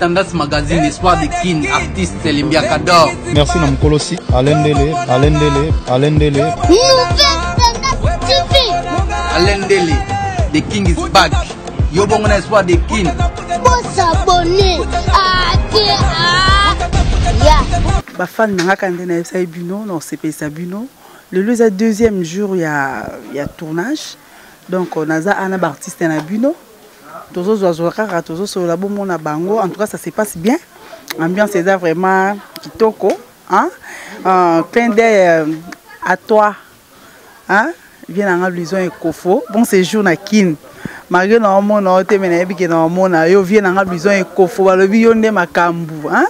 Tendance Magazine, Espoir de Kin, artiste Limbiaka d'or. Merci na mokolo si Alain Ndele, Alain Ndele, Alain Ndele. Nouvelle Tendance TV. Alain Ndele, The King is back. Yo bongo na Espoir de Kin. Bo s'abonner. Ah, ah, ya. Bafan na nga kaka nde nayebisaki bino na kosepelisa bino lelo eza deuxième jour ya, ya tournage. Donc naza ana baartiste na bino, tozozwazwa kaka, tozosolola, bomona bango. En tout cas, ça se passe bien, ambiance eza vraiment kitoko, hein? Clin d'œil à toi, hein? Bien nanga Luison Ekofo, bon séjour na Kin. Malgré na omona yo te, me nayebi ke na omona yo. Vie nanga Luison Ekofo, balobi yo nde makambo, hein?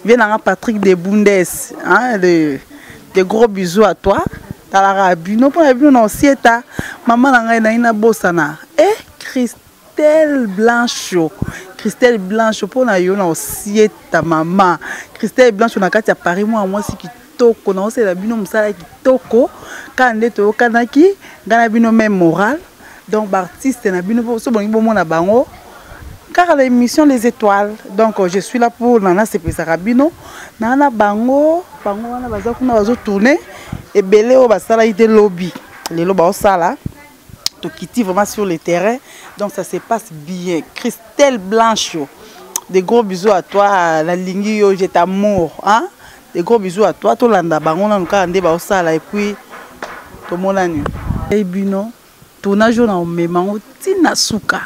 Vie nanga Patrick de Bundes, hein? De gros bisous à toi. Talaka bino mpona bino na osieta mama na ngai nayi nabosana. E Christelle Blancho, Christelle Blancho, mpona yo na osieta mama Christelle Blancho na kati ya Paris, mwana mwasi kitoko, na osala bino mosala kitoko kaka nde toyokanaki ngai na bino, même moral. Donc baartiste na bino, so bolingi bomona bango kaka na émission Les Étoiles. Donc je suis là pour nana sepesaka bino naa na bango. Bango wana baza kuna bazotourne ebele oyo basalaki te lobi, lelo baosala. Tokiti vraiment sur le terrain, donc ça se passe bien. Christelle Blancho, des gros bisous à toi, nalingi yo, je t'amour, hein? Des gros bisous à toi. Tolanda bango nanu kaka nde baosala et puis tomonani bino. Tournage oyo na omema yango ntina suka.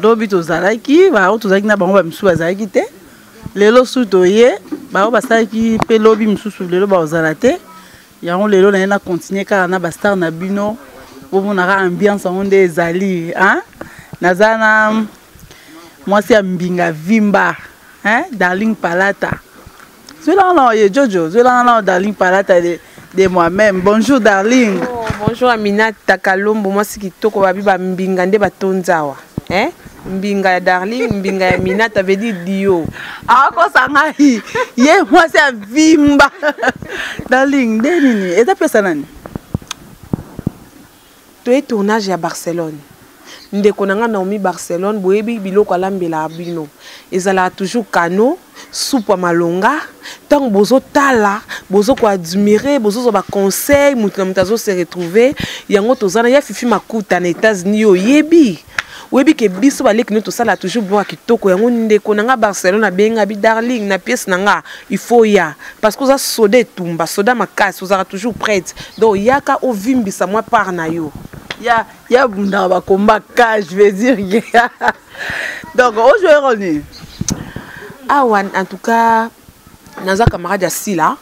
Lobi tozalaki bao, tozalaki na bango, bamisusu bazalaki te. Lelo su toye, bao basalaki mpe lobi, misusu lelo baozala te. Yango lelo naye na continue kaka na bastar na bino, bomonaka ambiance yango nde ezali, hein? Naza na mwasi ya mbinga vimba, hein? Darling Palata, zwelanga na ye Jojo, zwelanga na Darling Palata de moi-même. Bonjour Darling. Oh, bonjour Aminata Kalombo, mwasi kitoko, babi bambinga nde batonzi awa, hein? Mbinga ya Darling, mbinga ya Aminata veut dire dio. Akosa ngai ye mwasi ya vimba. Darling, nde nini eza pesa nani? Toye tournage ya Barcelone. Ndeko na nga Naomi Barcelone, boyebi biloko alambelaka bino, ezalaka toujours kano supu ya malonga. Ntango bozotala, bozokoadmire, bozozwa baconseil, moto na moto azose retrouve. Yango toza na ya Fifi Makuta na États-Unis. Yo oyebi, oyebi ke biso baleki no tosala toujours biloko ya kitoko. Yango ndeko na nga Barcelone abenga bi Darling, na pièce na nga il faut ya, parce que oza soda etumba, soda makasi, ozalaka toujours prête. Donc yaka ovimbisa mwa part na yo. Ya ya bundaka bakomba ka, je veux dire que donc ojouer rôle nini? Awa en tout cas naza camarade ya Sila,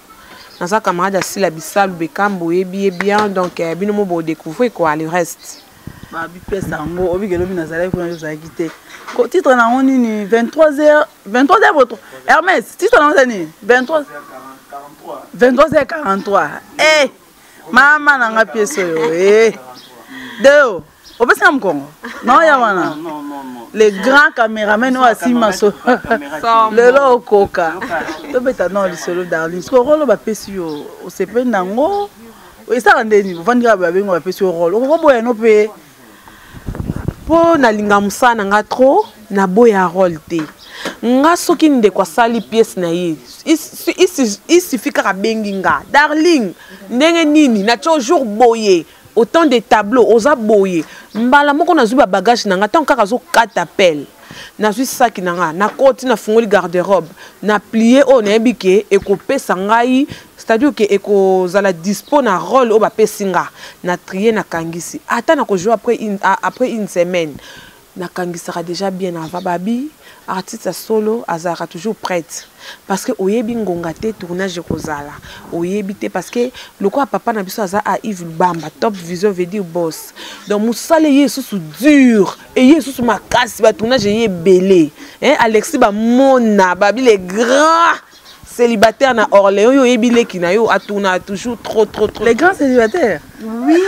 naza camarade ya Sila Bisalu Bekambo, oyebi ye bien. Donc bino mo bodécouvrir quoi, le reste. Babipesa yango obikela obi nazalaki kuna, ozalaki te. Titre na yango nini? 23 heures, 23 heures Hermès, titre na yango eza nini? 23, 23 heures 43. Eh mama na nga, pièce oyo eh deo opesaka mokongo naoya wana. Le grand caméraman oyo asima so lelo okoka tobeta no lisolo. Darling, soki rôle bapesi yo, osepeli nango, esala ndeni? Ovandi kaka, babengo, bapesi yo rôle, okokoboya no mpe? Mpo nalinga mosala na nga trop, naboya rôle te. Nga soki ndeko asali pièce na ye, il suffit kaka abengi nga: "Darling, ndenge nini natia jour boye, autant de tableau oza boye." Mbala moko nazwi babagage na nga. Ntango kaka azokata appel, nazwi saki na nga, nakoti, nafungoli garde-robe, na plie oyo nayebi ke ekopesa ngai, c'est-à-dire ke ekozala dispo na rôle oyo bapesi nga. Na trie, nakangisi, ata nakozwa après une semaine, nakangisaka déjà bien avant. Babi artiste ya solo azalaka toujours prête, parce que oyebi ngonga te tournage ekozala, oyebi te, parce que lokola papa na biso aza a Yves Lubamba, Top Vision veut dire boss. Donc mosala eye lisusu dur, eye lisusu makasi, batournage eye ebele. Alexis bamona babi les grands célibataire na Orléans, oyo oyebi leki na yo atourna toujours trop trop trop. Les grands célibataires. Oui,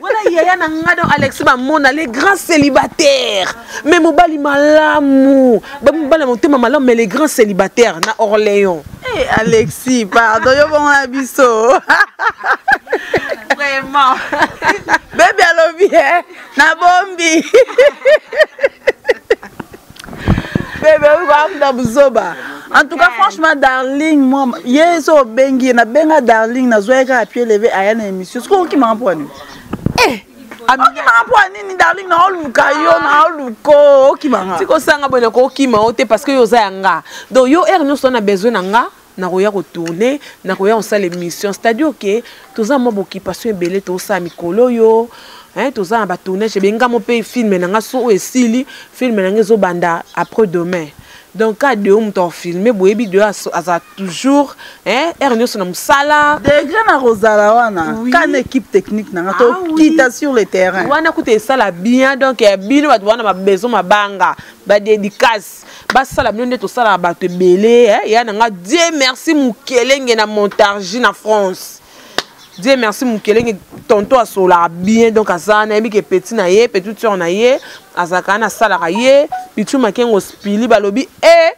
wana yaya na nga. Donc Alexis bamona les grands célibataires, mais mobali malamu, mobali ya motema malamu, mais les grands célibataires na Orléans. Hey, Alexis, pardon, yo bongo na biso. Vraiment. Bebi alobi, eh, nabombi. Bebe okoamda buzoba. En tout cas, franchement, darling, moi, ye so obengi ye, nabenga darling, nazwa ye kaka pied levé aya na émission. Sikoyo okimaka mpo nini? Eh, okimaka mpo nini darling, naoluka yo, naoluka okimaka. Tikosanga boye nakokima yo te parce que yo oza ya nga. Donc yo heure nyonso na besoin na nga nakoya kotourne, nakoya kosala émission. C'est-à-dire que toza mwa boccupation ebele tosala mikolo oyo. Hein, toza na batournage ebele nga mo mpe filme na nga so oyo esili filme na nga ezobanda après demain. Donc ka deo moto afilme boyebi deo azala toujours hein, heure nyonso na mosala degré na kozala wana. Oui. Ka na équipe technique na nga Ah tokita oui. sur le terrain. Wana kuta esala bien donc ya bino bato wana babesoin mabanga badédicace basala bino nde tosalaka bato ebele eh, ya na nga Dieu merci Mokelenge na Montargis na France. Dieu merci Mokelenge tonton asolaka bien donc aza nayebi ke petit na ye petit sœur na ye azalaka wana asalaka ye Pichu Makengo Spili balobi e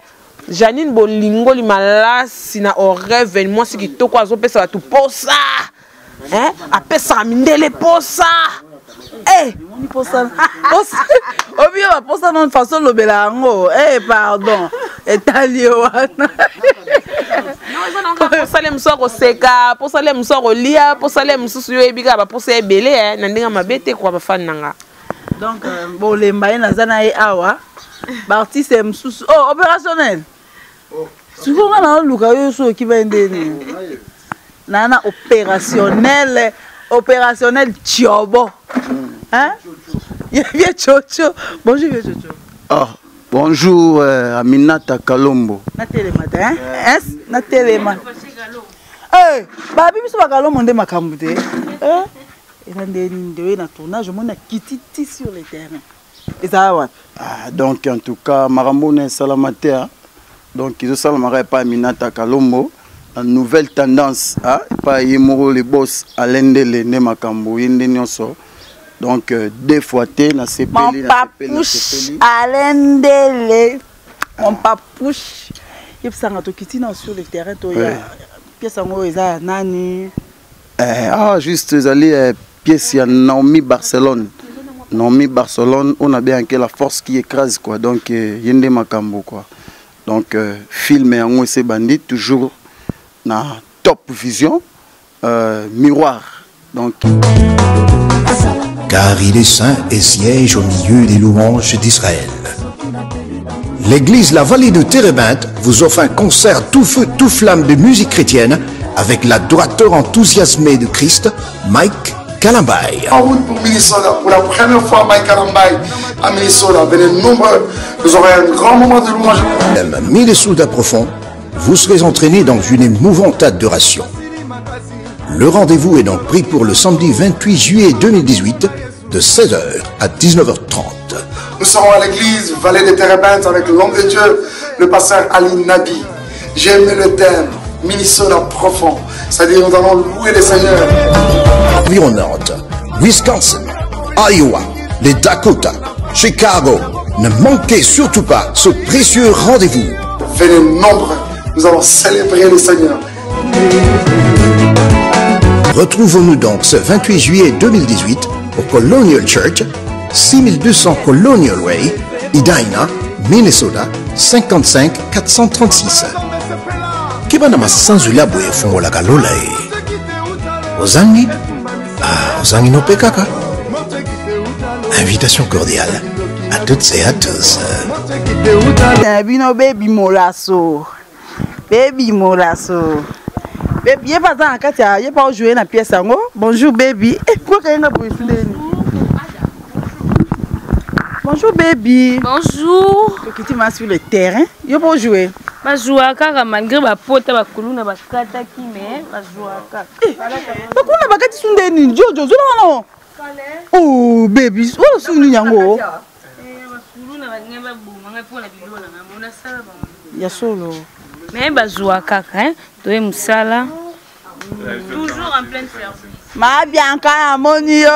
Janine Bolingoli malasi na Oreven mwasi kitoko azopesa bato posa hein, apesaka mindele posa. Eh, posa posa obi yo baposa non façon olobela yango. Eh, pardon, etali yo wana. Posala mosusu akoseka, posala mosusu akolia, posala mosusu yo oyebi kaka baposa ebele eh, na ndenge mabe te kwa bafani na nga. Donc bolemba ye naza na ye awa baartiste mosusu oh, opérationnel sikoyo nga naoluka yo so okiba ye ndeni naa na opérationnel opérationnel tiobo. Hein? Vieux Chocho. Bonjour vieux Chocho. Ah, bonjour Aminata Kalombo. Natelema te, hein? Hein? Natelema. Eh, babi biso bakalombo nde makambo te. Eh? Eza nde nde na tournage omoni akiti ti sur le terrain. Ezala wapi? Ah, donc en tout cas makambo na esalama te, ah. Donc ezosalamaka epai Aminata Kalombo la nouvelle tendance, ah, epai ye moko le boss Alendele nde makambo ye nde nyonso. Donc deux fois te na Mon sepeli na sepeli na papouche sepeli. Alendele, mon papouche. Yebisanga tokiti na sur le terrain toya. Ouais. Pièce yango eza ya nani? Eh, ah, juste ezali pièce ya Naomi Barcelone. Naomi Barcelone, on a bien que la force qui écrase quoi. Donc yende makambo quoi. Donc film yango c'est bandit toujours na Top Vision miroir. Donc car il est saint et siège au milieu des louanges d'Israël. L'église La Vallée de Térébinthe vous offre un concert tout feu, tout flamme de musique chrétienne avec l'adorateur enthousiasmé de Christ, Mike Kalambay. En route pour Minnesota, pour la première fois Mike Kalambay à Minnesota. Venez nombreux, vous aurez un grand moment de louange. Minnesota profond, vous serez entraîné dans une émouvante adoration. Le rendez-vous est donc pris pour le samedi 28 juillet 2018 de seize heures à dix-neuf heures trente. Nous serons à l'église Vallée des Térébinthes avec l'homme de Dieu, le pasteur Ali Nabi. J'ai aimé le thème, Minnesota profond, c'est-à-dire nous allons louer le Seigneur. Environnante, Wisconsin, Iowa, les Dakota, Chicago. Ne manquez surtout pas ce précieux rendez-vous. Venez nombreux, nous allons célébrer le Seigneur. Retrouvons-nous donc ce 28 juillet 2018 au Colonial Church, 6200 Colonial Way, Edina, Minnesota, 55 436. Keba na masanzoli ya boye efungolaka lola e. Ozangi? Ah, ozangi no pe kaka. Invitation cordiale à toutes et à tous. Na bino baby molaso. Baby molaso. Baby, ye pa za na kati ya, ye pa jouer na pièce yango. Bonjour baby. Eh, quoi kayenga boye sundeni? Bonjour baby. Bonjour. Tokiti ma sur le terrain. Yo po jouer. Ba jouer kaka malgré ba pota ba kuluna ba kataki mais ba jouer kaka. Eh, ba kuluna ba kati sundeni? Jojo, zola wana. Oh baby, oh sundeni yango. Eh, ba kuluna ba ngai ba boma ngai pona bilona ngai mona sala ba. Ya solo. Mais ba jouer kaka hein. Toye musala. Toujours en pleine service. Ma Bianca namoni yo.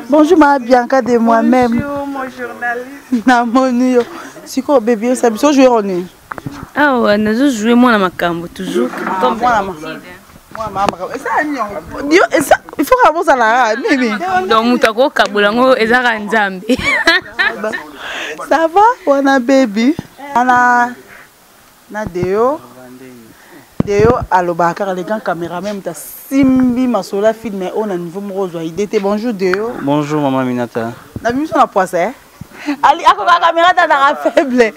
Bonjour ma Bianca de moi-même. Bonjour mon journaliste. Namoni yo. Siko bébé ça biso jouer on. Ah ouais, nazo jouer moi na makambo toujours. Ah, comme moi na d'habitude. Il faut kaka bozala nini. Donc moto akokabola yango ezaka Nzambe. Ça va wana baby wana na Deo. Deo alobaka kaka le grand caméraman, moto asimbi masolo ya film oyo na niveau moko ozwa idée te. Bonjour Deo. Bonjour mama Minata. Na biso na poisa eh? Ali akoka caméra tazaka faible.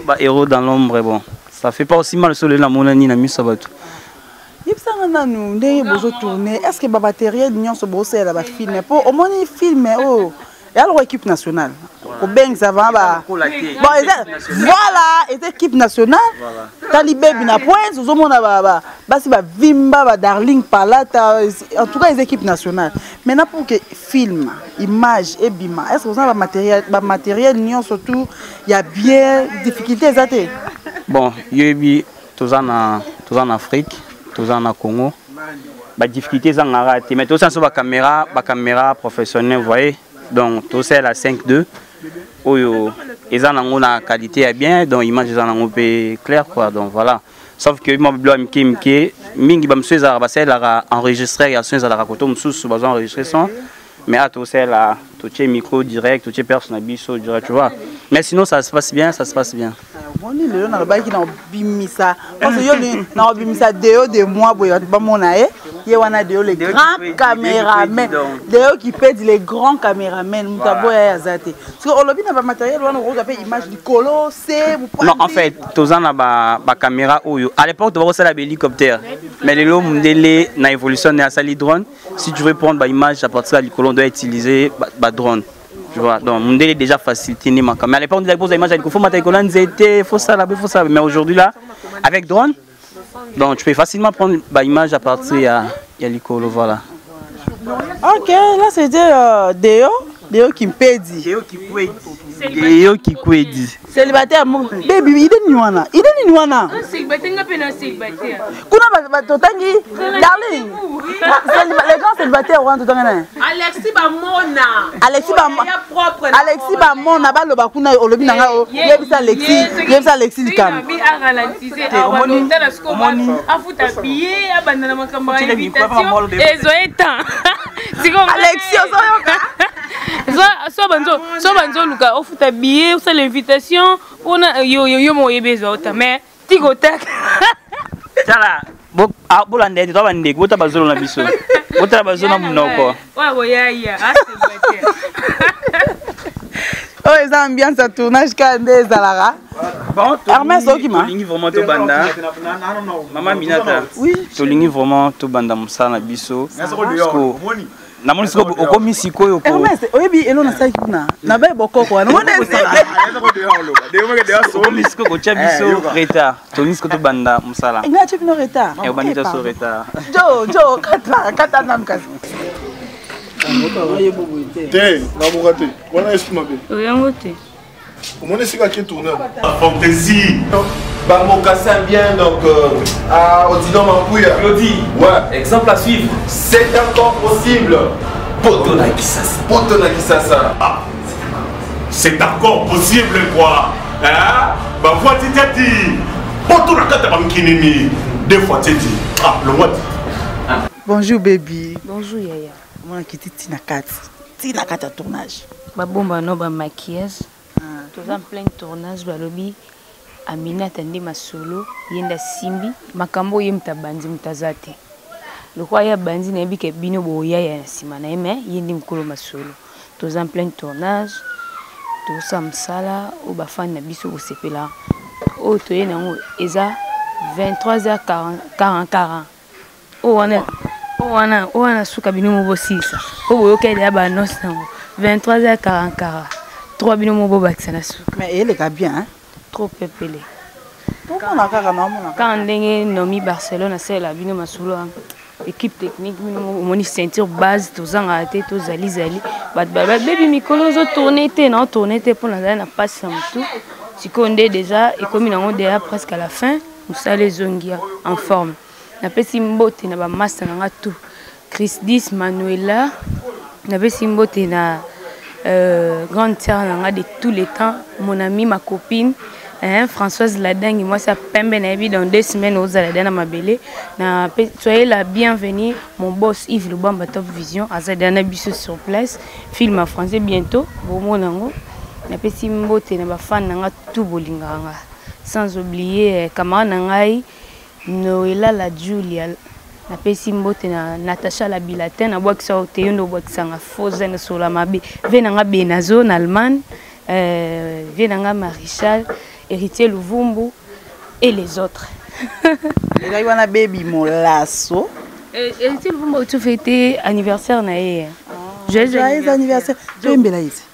Ba héros dans l'ombre, bon. Ça fait pas aussi mal sur le namonani na miso bato. Yebisanga nanu ndenge bozotourne, est ce que bamatériel nyonso bosalela bafilm? Mpo omoni film oyo eya loko équipe nationale kobengisa vraiment ba bon eza, voilà, eza équipe nationale. Tali bebi na pointe, ozomona basi bavimba, badarling palata. En tout cas eza équipe nationale. Maintenant, pour que film image ebima, est ce que oza na bamatériel nyonso tout ya bien? Difficulté eza te? Bon, yoyebi toza na Afrique, toza na Congo, badifficulté ezangaka te, mais tosala so bacaméra professionnel, voyez. Donc tosala 5-2 oyo eza nango na qualité ya bien, donc image eza nango mpe clair quoi. Donc voilà, sauf que mwa biloko ya mike mike mingi, bamosusu ezalaka basalelaka enregistreur ya son, ezalaka koto mosusu bazwa enregistré son, mais a tosala totie micro direct, totie perche na biso direct, tu vois. Mais sinon ça se passe bien, ça se passe bien. Omoni lelo nalobaki na obimisa, parce que yo na obimisa Deo de moi boye, bato bamona ye, ye wana Deo le grand caméraman, Deo qui pède le grand caméraman, moto aboya ye aza te. Parce que olobi na bamatériel wana okozwa mpe image likolo se. Non, en fait toza na bacaméra oyo à l'époque tobakosala bahélicoptère, mais lelo mondele na évolution ne asali drone. Si tu veux prendre baimage à partir ya likolo, on doit utiliser badrone, tu vois. Donc mondele déjà facilité ni maka, mais à l'époque on disait posa image ya likolo, faut mata likolo ya nzete, faut sala, faut sala. Mais aujourd'hui là, avec drone, donc tu peux facilement prendre baimage à partir ya likolo, voilà. Ok, là c'était Deo, Deo Kimpedi. Deo Kikwedi. Deo Kikwedi. Célibataire baby, ide nini wana? Ide nini wana? Célibataire, nga mpe na célibataire. Kuna totangi darling, les grands célibataires wana totangi na Alexis Bamona. Alexis Bamona, Alexis Bamona, baloba kuna olobi na nga yebisa Alexis, yebisa Alexis likambo. Afuta billet, abanda na makambo ya invitation, ezwa ye temps. Alexis, ozoyoka? So banzo oluka ofuta billet, osala invitation mpona yo mo oyebi ezwa ota, mais tika otaka. Tala, bolanda ete toa bandeko, bota bazolo na biso, botala bazolo na monoko. Oyo boyaya. Oyo eza ambiance ya tournage kaka nde ezalaka. Hermès okima. Tolingi vraiment tobanda, mama Minata. Tolingi vraiment tobanda mosala na biso. Namoni sikoyo okomi sikoyo. Hermès, oyebi elo nasalaki kuna na baye bokoko wana. Okomi sikoyo kotia biso retard. Tolingi sikoyo tobanda mosala. Nga tie bino retard? Obandi biso retard. Jo jo, kata kata nanu kasi. Te, naboka te wana, esprit mabe. Oyango te. Omoni esika ake tourne. Fantaisie. Bamokassin bien, donc à Odilon Mampouya. Claudie. Ouais. Exemple à suivre. C'est encore possible. Poto na Kisasa. Poto na Kisasa. Ah. C'est encore possible quoi. Hein? Bah voix titati. Poto na kata bankinini. Deux fois titi. Ah, le what? Bonjour baby. Bonjour yaya. Omona kiti ntina kati, ntina kati ya tournage. Babomba no bamaquillage, toza en plein tournage. Balobi Aminata nde masolo, ye nde asimbi makambo, ye moto abandi, moto aza te lokwa ye abandi. Nayebi ke bino boyaya na nsima na ye, mais ye nde mokolo masolo. Toza en plein tournage, tozosala mosala oyo bafani na biso kosepela. Oyo toye nango eza 23h40 40 oyo wana, oyo wana, oyo wana suka. Bino mo bosilisa po boyokeli ya baannonce nango 23h40 3, bino mo bobakisa na suka. Mais eyeleka bien, hein? Trop pepele. Tomona kaka, naomona. Kaka ndenge Nomi Barcelone asalela bino masolo wana, équipe technique, bino omoni ceinture base, tozangaka te, tozalizali. Bato babebi mikolo ozotourne te, naotourne te mpo nazali na mpasi na motu. Sikoyo nde déjà ekomi nango déjà presque à la fin, mosala ezongi en forme. Napesi mbote na bamaster na nga tout, Chris 10 Manuela. Napesi mbote na grande sœur na nga de tous les temps, mon ami, ma copine. Hein, Françoise Ladangi, moi ça pembe na yebi dans deux semaines ozala da na mabele. Na soyez la bienvenue mon boss Yves Lubamba Top Vision azali na biso sur place. Film en français bientôt. Bomona ngo. Napesi mbote na ba fan na nga tout bolingaka nga. Sans oublier euh, camarade na ngai Noëlla la Julia napesi mbote na Natacha la Bilatin nabwakisa yo te yo nde obwakisa nga faux na sola mabe ve na nga Benazo na Allemagne euh, vie na nga Maréchal Héritier Luvumbu et les autres ezalaki wana baby molaso euh, Héritier Luvumbu auti fete anniversaire na ye ah, joyeux anniversaire toyembela ye te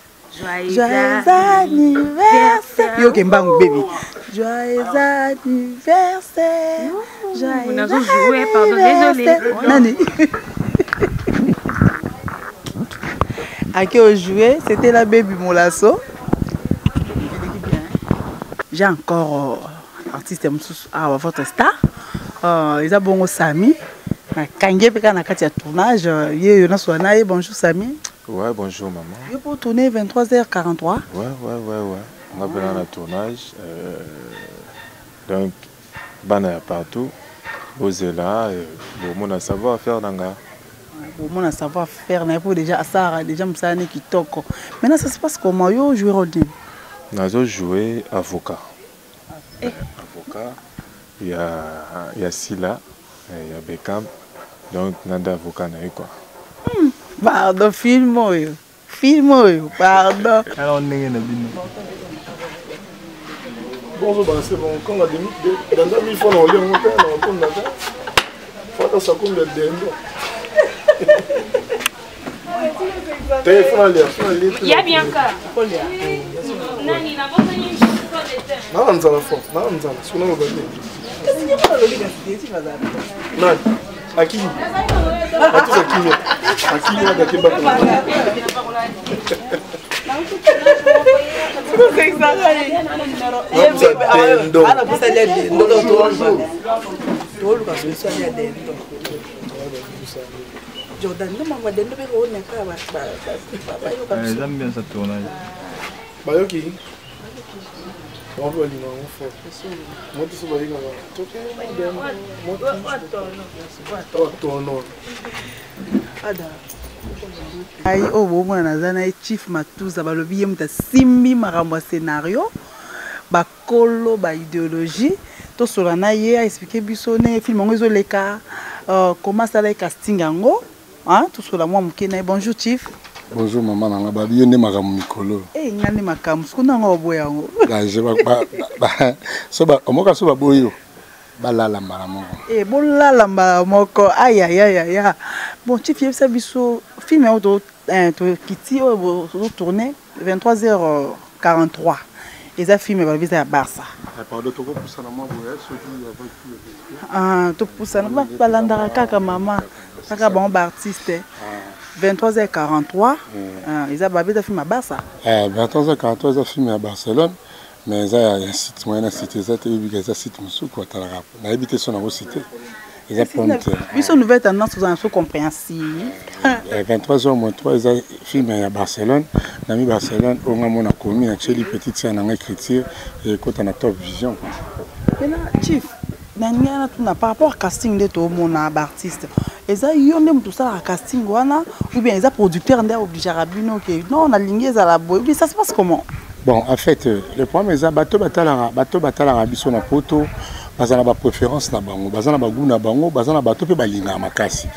Joyeux anniversaire. Yo ke mbangu baby. Joyeux anniversaire. Joyeux anniversaire. Pardon, désolé. Nani. À qui on jouait, c'était la baby Molasso. J'ai encore euh, artiste mosusu awa votre star. Euh, eza bongo Sami. nakangi ye mpe kaka na kati ya tournage euh, ye yo nasola na ye bonjour Sami. Ouais, bonjour maman. Yo pour tourner 23h43. Ouais, ouais, ouais, ouais. On a besoin un tournage. Euh, donc, bana ya partout. Bozela, euh, bon, on a savoir faire nanga. Bon, on a savoir faire na pour déjà ça déjà musala ne kitoko. Maintenant ça se passe comment yo jouer rôle nini? Nazo jouer avocat. Eh. Avocat ya ya Sila eh, ya Beckham. Donc nanda avocat na ye quoi. Hmm, pardon film oyo. Film oyo, pardon. Alors ndenge na bino. Bonjour, bah, c'est bon. Quand la demi, dans mille fois, on lit en montagne, on tombe là-dedans. Faut que ça comme le dendo. Ya Bianca. Nani na bosani Naa nzala fort, naa nzala, soki naloba te. Nani? Akimi. Atuza kimia. Akimi agake bato. Toluka solution ya dendo. Jordan no mama dendo mpe koonaka bayoka eh, eza bien sa tournage bayoki bango mpe balingaka yango fort moto so bayikaka tono ai oyo bomona naza na ye chief matuza balobi ye moto asimbi makambo ya scénario bakolo ba idéologie tosola na ye aexplike biso ndenge film yango ezoleka euh, comment asala ye casting yango tosola mwa moke na ye bonjour chief bonjour mama na nga babi yo nde makambo mikolo eh, nga nde makambo siko nanga oboya yango omoka so baboyi yo balala mbala moko eh, bolala mbala moko ayayayaya bon chief yebisa biso film yango tokiti eh, oyo tozotourne 23h43 eza film balobi eza ya barça eh, pardon tokopusana mwa boye soki avec tout le respect ah, topusana balandaka kaka mama kaka bango baartiste 23h43 ah, eza babi eza film ya barça 23h43 eza film ya barcelone mais eza ya site moyen na site eza te oyebika eza site mosusu batalaka nayebi te so nango site eza problème te biso nouvelle tendance tozala so compréhensive 23 h moins 3 eza film ya barcelone nami barcelone oyo nga mona komi na tieli petite sœur na nga écriture ekota na top vision pena chief na ngai natuna par rapport casting nde tomona baartiste eza yo nde moto osalaka casting wana ou bien eza producteur nde aobligeaka bino ke non nalingi ezala boye ou bien ça se passe comment bon en fait euh, le problème eza bato batalaka bato batalaka biso na poto baza na bapréférence na bango baza na bagout na bango baza na bato mpe balingaka makasi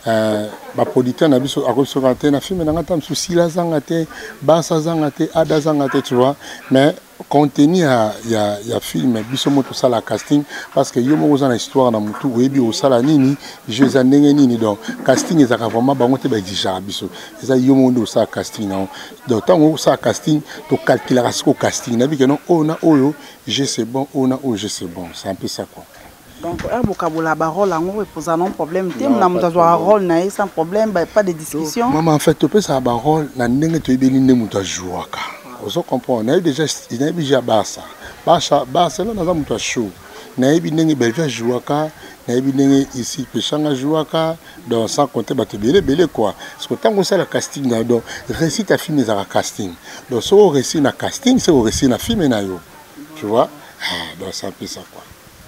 euh, baproducteur na biso akobisoka te na filme na nga ta mosusu sila azanga te basa azanga te ada azanga te tu vois mais contenu ya, ya, ya film biso moko tosala casting parce que yo moko oza na histoire na motu oyebi osala nini jeu eza ndenge nini donc casting ezalaka vraiment bango te baexigeaka biso eza yo moko nde osala casting nango donc ntango osala casting tocalculaka siko casting nayebi ke non oyo na oyo je c'est bon oyo na oyo je c'est bon c'est un peu ça quoi donc heure bokabola barole yango epoza non problème te na moto azwaka role na ye sans problème pas de discussion mama en fait topesaka barole na ndenge toyebeli nde moto ajouaka ozo comprendre nayebi déjà nayebi ja barça barça barcelone aza moto ya show nayebi ndenge bellevue ajouaka nayebi ndenge ici peshanga ajouaka donc sans compter bato ebele ebele quoi parce que ntango osala casting na yo donc réussite ya film ezalaka casting donc soki oréussir na casting soki oréussir na film na yo. Tu vois? Ah, donc c'est un peu ça quoi.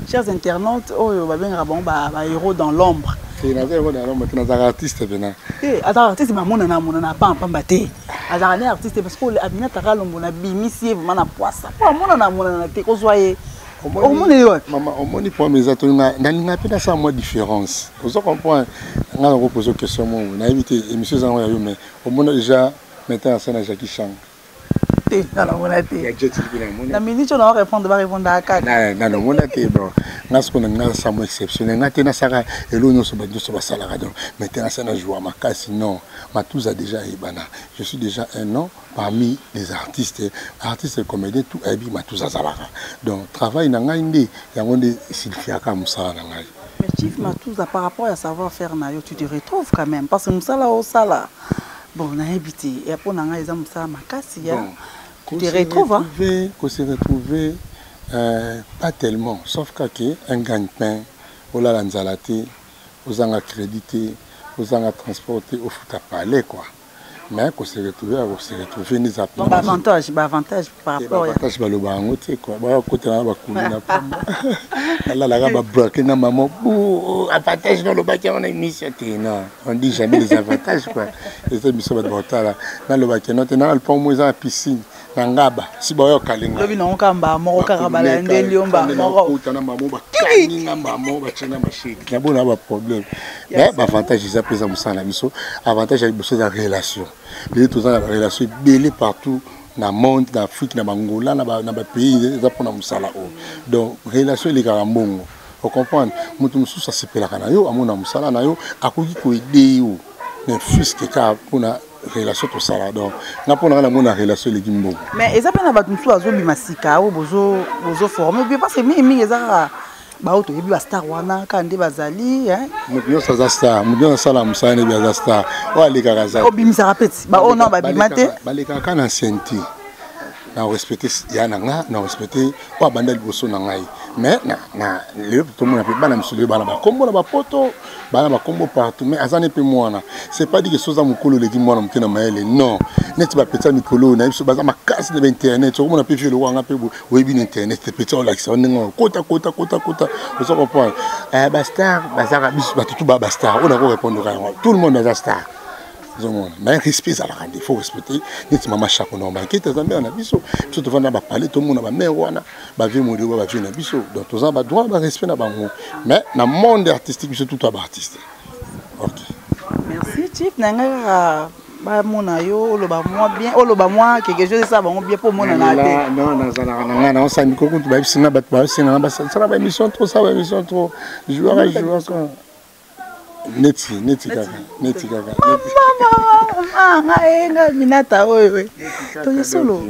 Chers internautes, oyo babengaka bango ba, ba héros dans l'ombre. Te naza héros dans l'ombre, te nazalaka artiste pena. Te, azalaka artiste mamonana amonana pamba pamba te. Azalaka ne artiste parce que Aminata Kalombo na bimisi ye vraiment na poisa. Po amonana amonana te kozwa ye. Omoni ye wapi? Mama, omoni problème eza to nga nalinga pe nasala mwa différence. Ozo comprendre? Nga nako poser question moko. Nayebi te émission eza yango ya yo mais omona déjà metteur en scène ya Jackie Chan. Te, nga namona te. Na minute oyo nao répondre ba répondaka kaka. Na namona te bon. Nga sikoyo na nga nasala mwa exceptionnel. Nga te nasalaka eloko nyonso bato nyonso basalaka donc metteur en scène ajoua makasi non. Matuza déjà ayebana. Je suis déjà un nom parmi les artistes, artistes et comédiens tout ayebi Matuza azalaka. Donc travail na ngai nde yango nde esignifiaka mosala na ngai. Mais Chief Matuza, par rapport à savoir faire na yo, tu te retrouves quand même parce que mosala osala bon nayebi te ya mpo na ngai eza mosala makasi ya bon, tu te retrouves hein? Ko se retrouver euh, pas tellement sauf kaka un gagne-pain olala nzala te ozanga crédit te ozanga transport te ofuta palais quoi mais ko se retrouver ya ko se retrouver nde eza ba avantage ba avantage par rapport ya avantage baloba yango te quoi bakotela na bakulu na pamba nalalaka babrake na mama bu avantage nalobaki yango na émission te non on dit jamais les avantages quoi eza émission bato bakotala nalobaki no te nana lupango mo eza na piscine na ngaba si baoyo kalinga lobi nango kaka mbaa moko kaka balandeli yo mbaa moko kutana mbaa moko bakangi nga mbaa moko batie nga masheke na bona ba problème mais ba avantage eza mpenza mosala na biso avantage ya liboso eza relation lelo toza na barelation ebele partout na monde na afrique na bangola na bapays eza mpona mosala oyo donc relation elekaka mbongo ocomprendre moto mosusu asepelaka na yo amona mosala na yo akoki koede yo ne fût-ce kaka mpona relation tosala donc nga mpo na nga namona relation eleki mbongo mais eza mpe na bato mosusu azobima sika oyo bozoforme bien parce que mingimingi eza kaka baoyo toyebi bastar wana kaka nde bazali moto nyonso aza star moto nyonso asala mosala nebi aza star oyo alekaka aza obimisaka mpe ti baoyo nao babima te balekaka kaka na ancienneté na respecte ya na nga na respecte oyo abanda liboso na ngai mais na lelo tomona mpe bana misu lelo bana bakombo na bapoto bana bakombo partout mais aza ne mpe mwana c'est pas dit que soza mokolo oleki mwana moke na mayele non neti bapetisa mikolo oyo na biso baza makasi na bainternet okomona mpe vie lokola nga mpe oyebi na internet te petit olakisa yo ndenge kota kota kota kota ozo comprendre eh, bastar bazaka biso bato tu ba bastar oyo nako répondre kaka yango tout le monde aza star ozomona mais respect ezalaka nde faut respecter neti mama chako na bankete aza mare na biso biso tovanda bapale tomona bamare wana bavie modelo bavie na biso donc toza badroit barespect na bango mais na monde artistique biso tout ya baartiste ok merci chief na ngai kaka bamona yo oloba mwa bien oloba mwa quelque chose esala bango bien mpo omonana te non nazalaka na ngai naosala mikolo kutu bayebisi nga bato bayosenga nga basala baémission trop sala baémission trop jouaka jouaka neti neti kaka neti kaka ngai nga minata oyo toye solo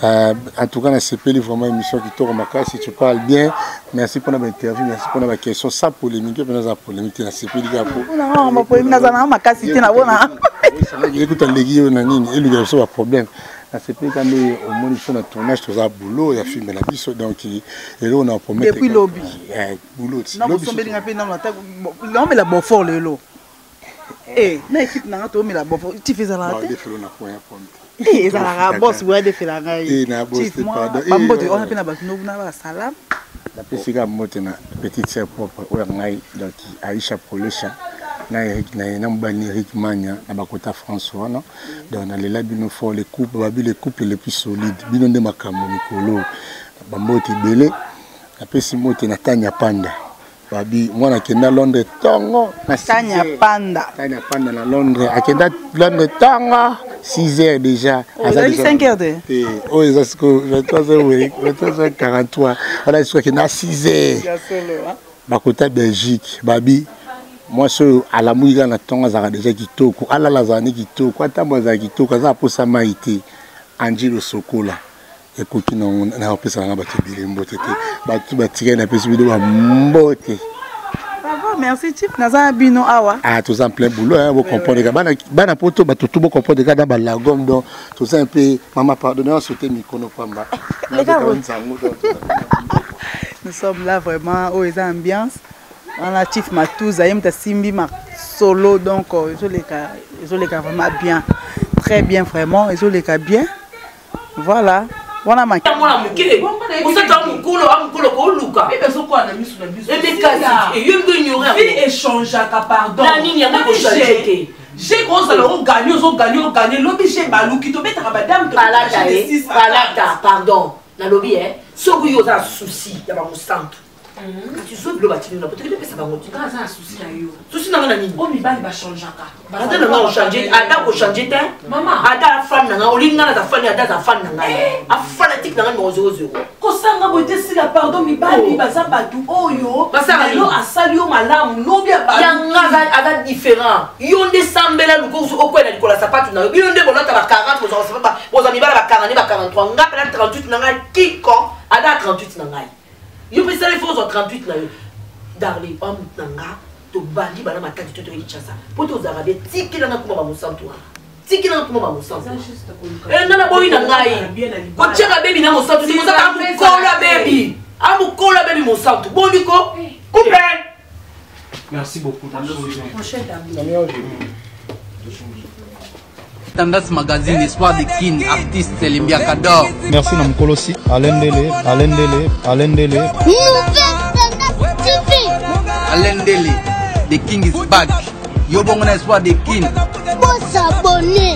euh, en tout cas nasepeli vraiment émission kitoko makasi tu parles bien merci mpona bainterview merci mpona baquestion sa polémique mpe naza polémique te nasepeli kaka po naza nanga makasi te nabona ekuta leki yo na nini elukela biso baproblème nasepeli ka nde omoni biso na tournage toza boulot ya filme na biso donc eloko na promettre depuis lobi eh, boulot nakosombeli nga mpe nano ata naomela beaufort lelo eh, na équipe nanga toomela beaufort tif ezalaka te Eh, ezalaka bos boya defela ngai bambote wana mpe na bato nobuna basalam napesi kaka mbote na petite sœur propre oyo ya ngai donc aisha polesha na eric na ye na mobali na eric mania na bakota france wana donc nalela bino fort le couple babi le couple le plus solide bino nde makambo mikolo bambote ebele napesi mbote na tania panda babi mwana akenda londres ntongo na tania panda tania panda na londres akenda londres ntongo 6 heures déjà oh, azali 5 heures te oyo eza sikoyo 23h43 wana sikoyo akenda 6 heures bakota belgique babi mwasi oyo alamuki kaka na ntongo azalaka deja kitoko alala azala ne kitoko atambo azala kitoko aza aposa mai te angelo sokola ekoki nango nakopesa nanga bato ebele mbote te bato batikali napesi bino bambote merci chief naza na bino awa ah toza en plein boulot hein bocomprendre ka bana bana poto bato tu bocomprendre ka na balagome donc toza un peu mama pardonne osote mikono pamba nous sommes là vraiment oyo eza ambiance wana chief matuza ye moto asimbi masolo donc euh, ezoleka ezoleka vraiment bien très bien vraiment ezoleka bien Voilà. Wana maki. Mwana moke mosaka mokolo a mokolo koluka emekasi eyo mpe ignore vie echangeaka pardon Na nini yango ekochange te? Je kozala oganye ozoganye oganye lobi je baluki tobetaka badame. Palata e palata, pardon, nalobi e soki yo oza na souci ya bamosantu, kasi zwa bilo batindi na po toki topesa bango te. Aza na souci na yo. Souci nanga na nini? Oyo mibali bachangeaka. Ata nanga ochange, ata kochange te. Mama. Ata fan na ngai, olingi ngai naza fan, ata aza fan na ngai, afanatique na ngai numéro 00. Kosanga boye te, sila, pardon. Mibali baza bato oyo Basala lelo nini? asali yo malamu, lobi yanga aza différent. Yo nde sambela, luka okwela likolo ya sapatu na yo. Bino nde bolata ba 40, bozwa sapatu, bozwa mibala ba 42, ba 43. Nga mpe na 38 na ngai kiko, ata 38 na ngai, yo mpe sala ifo ozwa 38 na yo. Darling, amutu na nga, tobandi bana Matadi to toyei Kinshasa mpo tozalaka bien. Tikelanga kuma bamosantu wana, tikelanga kuma bamosantu. Nga na boyi na ngai kotiaka bebi na mosantu te. Mosaka mokolo ya bebi, amokolo ya bebi mosantu boni ko coupe. Merci beaucoup. Tendance Magazine, Espoir de Kin, artiste Limbiaka d'or. Merci na mokolosi Alain Ndele, Alain Ndele, Alain Ndele. Nouvelle Tendance TV. Alain Ndele, The King is back. Yo bongo na Espoir de Kin. Bosabone.